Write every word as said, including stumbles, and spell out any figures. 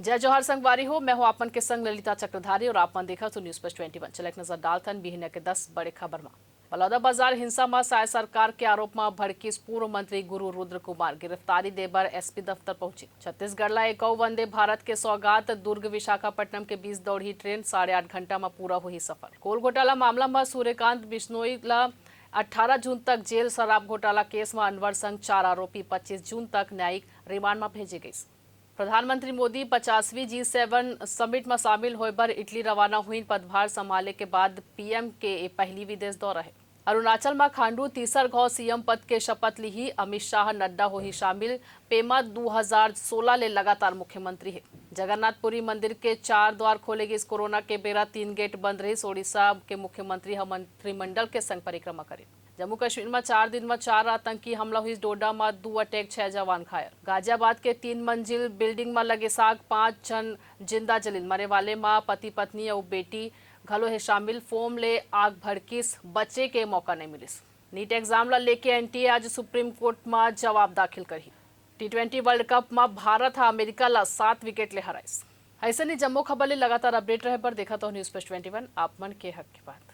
जय जोहार संगवारी हो, मैं हूं आप मन के संग ललिता चक्रधारी और आप मन देखत हो News Plus Twenty One। चला एक नजर डालथन बिहनिया के दस बड़े खबर म। बलौदाबाजार हिंसा म साय सरकार के आरोप म भड़किस पूर्व मंत्री गुरु रुद्र कुमार, गिरफ्तारी दे बर एसपी दफ्तर पहुंचे। छत्तीसगढ़ ला एक अउ वंदे भारत के सौगात, दुर्ग विशाखापट्टनम के बीच दौड़ही ट्रेन, साढ़े आठ घंटा म पूरा होही सफर। कोल घोटाला मामला म सूर्यकांत बिश्नोई ला अट्ठारह जून तक जेल, शराब घोटाला केस म अनवर संग चार आरोपी पच्चीस जून तक न्यायिक रिमांड म भेजे गइस। प्रधानमंत्री मोदी पचासवीं जी सेवन समिट म शामिल होय बर इटली रवाना हुईन। पदभार संभाले के बाद पीएम के ए पहली विदेश दौरा हे। अरुणाचल म खांडू तीसर घौं सीएम पद के शपथ लिही। अमित शाह, नड्डा होही शामिल। पेमा दू हजार सोला ले लगातार मुख्यमंत्री हे। जगन्नाथपुरी मंदिर के चार द्वार खोले गिस। कोरोना के बेरा तीन गेट बंद रहिस। ओडिशा के मुख्यमंत्री ह मंत्रिमंडल के संग परिक्रमा करिन। जम्मू कश्मीर म चार दिन म चार आतंकी हमला हुई। डोडा म दू अटैक, छह जवान घायल। गाजियाबाद के तीन मंजिल बिल्डिंग म लगे आग, पांच झन जिंदा जलिन। मरे वाले म पति पत्नी अउ बेटी घलो हे शामिल। फोम ले आग भड़किस, बचे के मौका नइ मिलिस। नीट एग्जाम ल लेके एनटीए आज सुप्रीम कोर्ट म जवाब दाखिल करही। टी ट्वेंटी वर्ल्ड कप म भारत ह अमेरिका ल सात विकेट ले हराइस। अइसने जम्मो खबर ले लगातार अपडेट रहे बर देखत हो News Plus Twenty One, आप मन के हक के बात।